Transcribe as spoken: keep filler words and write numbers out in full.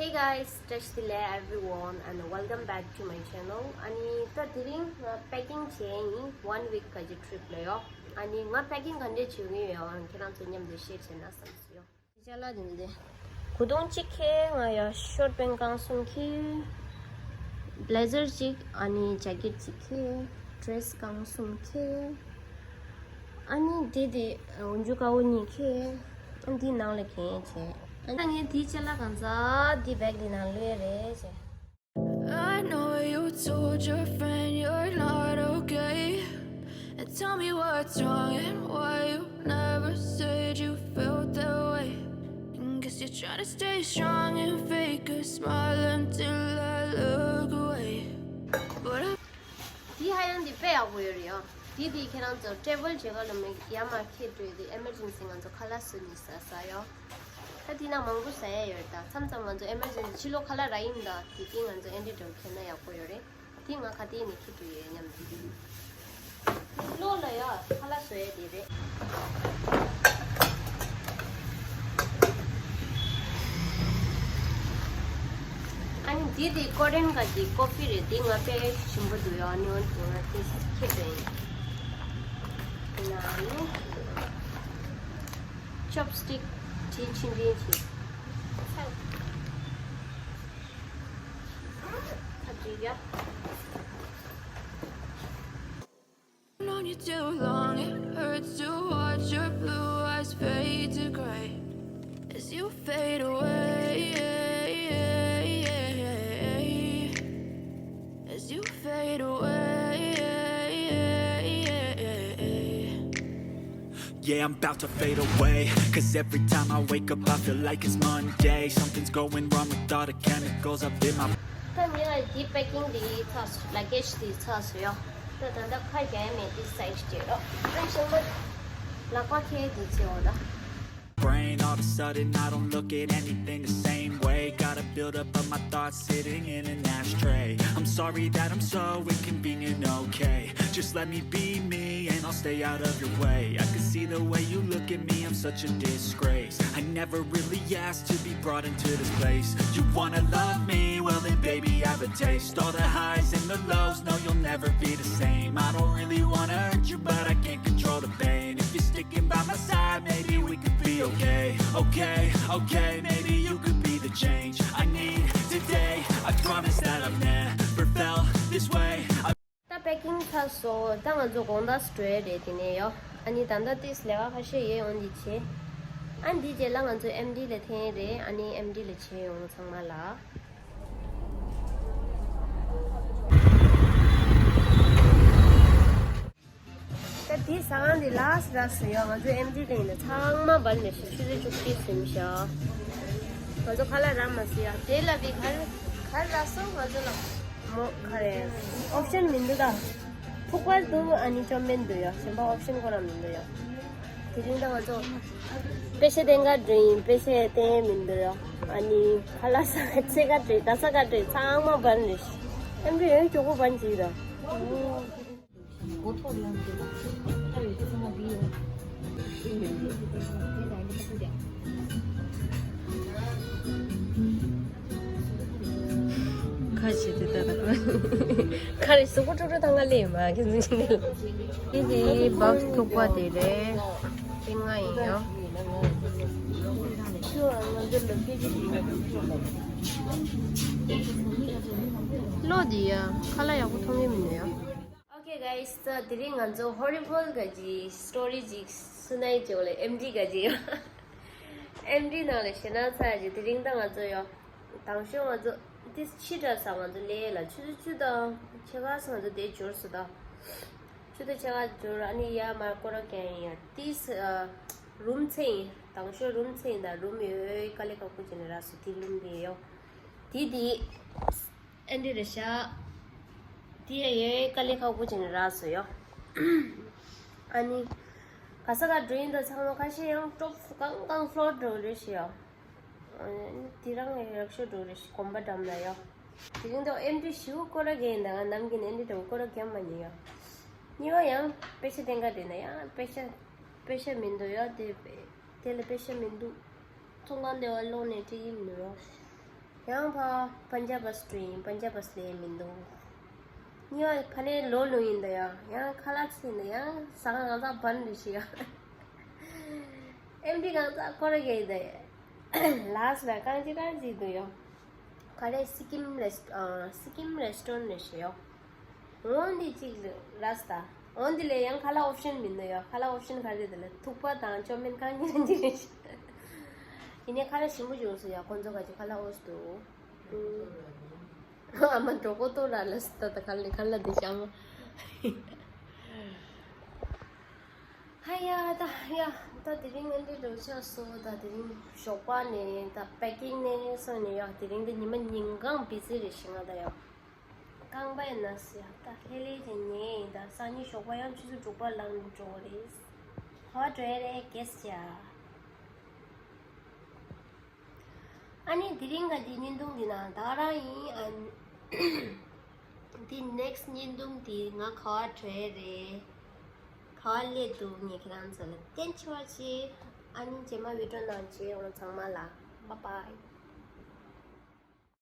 Hey guys, བཀྲ་ཤིས་བདེ་ལེགས། Everyone and welcome back to my channel. ཨ་ནི་ད་དེ་རིང་ང་པེ་ཀིང་བྱས་ཡིན། One week ག་ཅིག་ཊི་རིབ་ལ་ཡོད། ཨ་ནི་ང་པེ་ཀིང་ག་འདྲས་བྱེད་ཀྱི་ཡོད་ཁྱེད་རང་ཚོ་མཉམ་དུ་ཤེར་བྱས་ན་བསམ་སོང་། ཅ་ལག་དེ་འདི། གོས་ཐུང་གཅིག་ཁྱེར། ང་ཡ་ཤོར་པེན་རྐང་གསུམ་ཁྱེར། བྷི་ལེ་ཟར་གཅིག་ཨ་ནི་ཇེ་ཀེཊ་གཅིག་ཁྱེར། ཌི་རེ་སི་རྐང་གསུམ་ཁྱེར། ཨ་ནི་དེ་དེ་འོན་ཇུ་དཀར་པོ་གཉིས་ཁྱེར། ཨ་འདི་ནང་ལ་གྱོན་བྱས། ཨ་ནི་ངས་དེའི་ཅ་ལག་གང་ཚང་འདི་བེག་འདི་ནང་ལོས་རེད་བྱས། I know you told your friend you're not okay. And tell me what's wrong and why you never said you felt that way. And guess you're trying to stay strong and fake a smile until I look away. But I དེ་ཧ་ཡང་འདི་དཔེ་ཡག་པོ་ཡོད་རེད་ཡ། དེ་དེ་ཁྱེད་རང་ཚོ་ཊེ་བལ་བྱེད་ག་ལ་མི་ཡར་མར་ཁྱེར་འགྲོ་ཡ་དེ་ཨེ་མར་ཇེན་སི་ང་ཚོ་ཁ་ལག་བཟོ་ནི་ཟ་ས་ཡོད། ད་དེ་ན་མང་པོ་ཟ་ཡ་ཡོད་རེད། ད་མཚམས་མཚམས་ང་ཚོ་ཨེ་མར་ཇེན་སི་ཕྱི་ལོགས་ཁ་ལག་རག་ཡིན་ད། དེ་དེ་ང་ཚོ་ཨེ་འདྲ་འགྲོ་ཁྱེར་ན་ཡག་པོ་ཡོད་རེད། དེ་ང་ག་དེ་ནས་ཁྱེར་འགྲོ་ཡོད་སྙམ་དུ། གློ་ལ་ཡ་ཁ་ལག་བཟོ་ཡ་དེ་རེད། ཨ་ནི་འདི་དེ་ཀོ་རེན་ག་གི་ཀོ་ཕི་རེད། དེ་ང་དཔེ་ཞིམ་པོ་འདུག་ཡ། ཨ་ནི་འོན་ཏེ་ང་དེ་ཁྱེར་འགྲོ་ཡིན། དེ་ན་ཨ་ནི་ཅོབ་སི་ཊིག་དེ་ཕྱིན་དྲན་བྱེད། ཁ་ཅིག་ཡ། Known you too long, it hurts to watch your blue eyes fade to gray as you fade away, as you fade away. Yeah, I'm about to fade away. Cause every time I wake up, I feel like it's Monday. Something's going wrong with all the chemicals up in my ད་ངས་ལ་འདི་པེ་ཀིང་འདི་ཚར་སོང་། ལ་གེ་ཇི་འདི་ཚར་སོང་ཡ། ད་ད་ལྟ་ཁ་རྒྱག་ཡ་མེད། འདི་སེག་ཤི་བྱེད་རོགས། ད་ཞིང་པ་ལག་པ་ཁྱེར་འདི་བྱེད་འོ་ད། Brain, all of a sudden I don't look at anything the same way. Got a buildup of my thoughts sitting in an ashtray. I'm sorry that I'm so inconvenient, okay? Just let me be me and I'll stay out of your way. I can see the way you look at me, I'm such a disgrace. I never really asked to be brought into this place. You wanna love me? Well then baby, I have a taste. All the highs and the lows, no, you'll never be the same. I don't really wanna hurt you, but I can't control the pain. If you're sticking by my side, maybe we could be okay. Okay, okay, maybe you could be the change I need today. I promise that I've never felt this way. I ད་པེ་ཀིང་ཚར་སོང་། ད་ང་ཚོ་དགོང་དག་སུ་འགྲོ་ཡ་རེད། དེ་ནས་ཡོ། ཨ་ནི་ད་ལྟ་ཏིས་ལས་ཀ་ཁ་ཤས་ཡོད། འོན་ཏེ་བྱེད། ཨ་ནི་འདི་རྗེས་ལ་ང་ཚོ་ཨེམ་ཌི་ལ་འཐེན་ཡ་རེད། ཨ་ནི་ཨེམ་ཌི་ལ་བྱེད་ཡོང་ཚང་མ་ལ། ད་དེ་ཟ་ཁང་འདི་ལ་སི་རག་སོང་ཡོ། ང་ཚོ་ཨེམ་ཌི་ལ་ཡིན་ན་ཚང་མ་བར་ནས་ཤི་ཆུ་ཚོད་བཅུ་གཅིག་ཟིན་ཤག་ང་ཚོ་ཁ་ལག་རག་མ་སོང་ཡ། དེ་ལ་བི་གར་གར་རག་སོང་། ང་ཚོ་ལ་མོ་ག་རེ་ཨོབ་ཤན་མི་འདུག་ད། ཐུག་པ་འདུག་ཨ་ནི་ཅོ་མེན་འདུག་ཡ། གཞན་པ་ཨོབ་ཤན་ཁོ་རང་མི་འདུག་ཡ། དེ་རིང་ད་ང་ཚོ་པེ་ཤ་སྟེང་ག་འགྲོ་ཡིན། པེ་ཤ་སྟེང་མི་འདུག་ཡ། ཨ་ནི་ཁ་ལག་ཟ་ཚེ་ག་འགྲོ་ད་ས་ག་འགྲོ་ཚང་མ་བར་ནས་ཤི། ཨེམ་ཌི་ཡོད་མགྱོགས་པོ་བར་ནས་ཤི་ད། ཁ་ཞིག་དེ་ལྟ་ད་ཁ་རེ་གཟུགས་པོ་ཀྲུག་ཀྲུག་ཐང་ང་ལེ་མ་གི་གཟུགས་ཅན་དེ་ལ། དེ་དེ་བག་ཐུག་པ་དེ་རེད། ཏིང་ང་ཡིན་ཡང་། ལོ་དེ་ཡ་ཁ་ལག་ཡག་པོ་མཐོང་གི་མི་འདུག་ཡ། Okay guys, so དེ་རིང་ང་ཚོ་ཧོ་རི་བལ་ག་ཅིག་སི་ཊོ་རི་ཅིག་སུ་ནའི་ཅོ་ལེ་ཨེམ་ཌི་ག་ཅིག་ཡོད། ཨེམ་ཌི་ནང་ལ་ཞེ་ན་ཚ་ཅིག་དེ་རིང་ད་ང་ཚོ་ཡོད། དང་ཤོས་ང་ཚོ་དེ་ཕྱི་དྲགས་ས་ང་ཚོ་ལས་ལ་ཆུ་ཚོད་བཅུ་དང་ཕྱེད་ཀ་ས་ང་ཚོ་དེ་འབྱོར་སོང་ད། ཆུ་ཚོད་ཕྱེད་ཀ་འབྱོར། ཨ་ནི་ཡ་མར་སྐོར་ར་རྒྱག་ཡིན་ཡ། དེ་རུམ་ཚེ་ཡིན། དང་ཤོས་རུམ་ཚེ་ཡིན་ད། རུམ་ཡོད་དཀའ་ལས་ཁག་པོ་བྱས་ནས་རག་སོང་། དེ་རུམ་དེ་ཡོད། དེ་དེ། ཨེ་འདྲ་རེད་ཤག་དེ་ཡ་ཡོད་དཀའ་ལས་ཁག་པོ་བྱས་ནས་རག་སོང་ཡོ། ཨ་ནི། ག་ས་ག་འགྲོ་ཡིན་ད་ཚང་མ་ཁ་ཤས་ཡང་ཀྲོབ་གང་གང་ཕློར་འགྲོ་རེད་ཤག་ཡོ། ཨ་ནི་དེ་རང་ཡག་ཤོས་འགྲོ་རེད་ཤག་གོམ་པ་འགྲམ་ལ་ཡོ། དེ་རིང་ད་ཨེམ་ཌི་ཞིའུ་སྐོར་ར་རྒྱག་ཡིན་ད། ང་ནམ་རྒྱུན་ཨེམ་ཌི་འདྲ་བོ་སྐོར་ར་རྒྱག་མ་ཉན་ཡོ། གཉིས་པ་ཡང་པེ་ཤ་སྟེང་ག་འགྲོ་ཡིན་ད་ཡང་པེ་ཤ་པེ་ཤ་མི་འདུག་ཡོ། དེ་དེ་ལ་པེ་ཤ་མི་འདུག་ཚོང་ཁང་དེ་བ་ལོག་ནས་སྤྲད་ཀྱི་མི་འདུག་ཡོ། ཡང་ཕ་པན་ཇབ་བྷ་སི་འགྲོ་ཡིན། པན་ཇབ་བྷ་སི་ལས་མི་འདུག་གཉིས་པ་ཕ་ལས་ལོ་ལོ་ཡིན་འདུག་ཡ། ཡང་ཁ་ལག་ཚིག་འདུག་ཡང་ཟ་ཁང་ང་ཚ་བན་རེ་ཞིག་ཡ། ཨེམ་ཌི་གང་ཚ་ཁོ་ར་གེ་འདུག་ལ་སི་ལ་གང་ཅི་གང་ཅི་འདུག་ཡ། ག་རེ་སི་ཀིམ་རེ་སི་ཨ་སི་ཀིམ་རེ་སི་ཊོ་རན་རེ་ཞིག་ཡོ། འོན་ཏེ་གཅིག་ར་སྟ། འོན་ཏེ་ལས་ཡང་ཁ་ལག་ཨོབ་ཤན་མི་འདུག་ཡ། ཁ་ལག་ཨོབ་ཤན་ག་རེ་འདུག་ལ་ཐུག་པ་དང་ཅོ་མིན་གང་ཉིན་འདི་རེ་ཞིག་ཡིན་ནའི་ཁ་ལག་ཞིམ་པོ་བྱུང་སོང་ཡ། ཁོ་ཚོ་ག་ཅི་ཁ་ལག་ཨོབ་སི་འདུག་ཨ་མ་འགྲོ་གོ་ཏོ་ར་ལ་སི་ད་ད་ག་ལེ་ག་ལ་དེ་ཤང་མ། ཧ་ཡ་ད་ཡ་ད་དེ་རིང་ཨ་འདྲེ་འགྲོ་ཆགས་སོ། ད་དེ་རིང་ཞོགས་པ་ནས་ད་པེ་ཀིང་ནས་སོང་ནས་ཡ་དེ་རིང་ད་ཉི་མ་ཉིན་གང་བི་ཟི་རེད་ཤི་ང་ད་ཡ། རྐང་པ་ཡིན་ན་སི་ཡ་ད་ལྷེ་ལྷེ་དེ་ཉལ་ཡིན། ད་སང་ཉིན་ཞོགས་པ་ཡང་ཆུ་ཚོད་དྲུག་པ་ལངས་འགྲོ་རེད། ཧ་བྲོས་རེད་གེ་སི་ཡ། ཨ་ནི་དེ་རིང་ག་འདི་བརྙན་ཐུང་འདི་ནང་ད་རང་ཡིན། ཨ་ནི་འདི་ནེག་སི་ཊི་བརྙན་ཐུང་འདི་ང་ག་བ་བྲོས་རེད། ག་བ་སླེབས་འདུག་ངས་ཁྱེད་རང་ཚོ་ལ་བསྟན་ཆེ་བ་བྱེད། ཨ་ནི་རྗེས་མ་བི་ཌི་ཡོ་ནང་མཇལ་ཡོང་། ཚང་མ་ལ་བཱའི་བཱའི།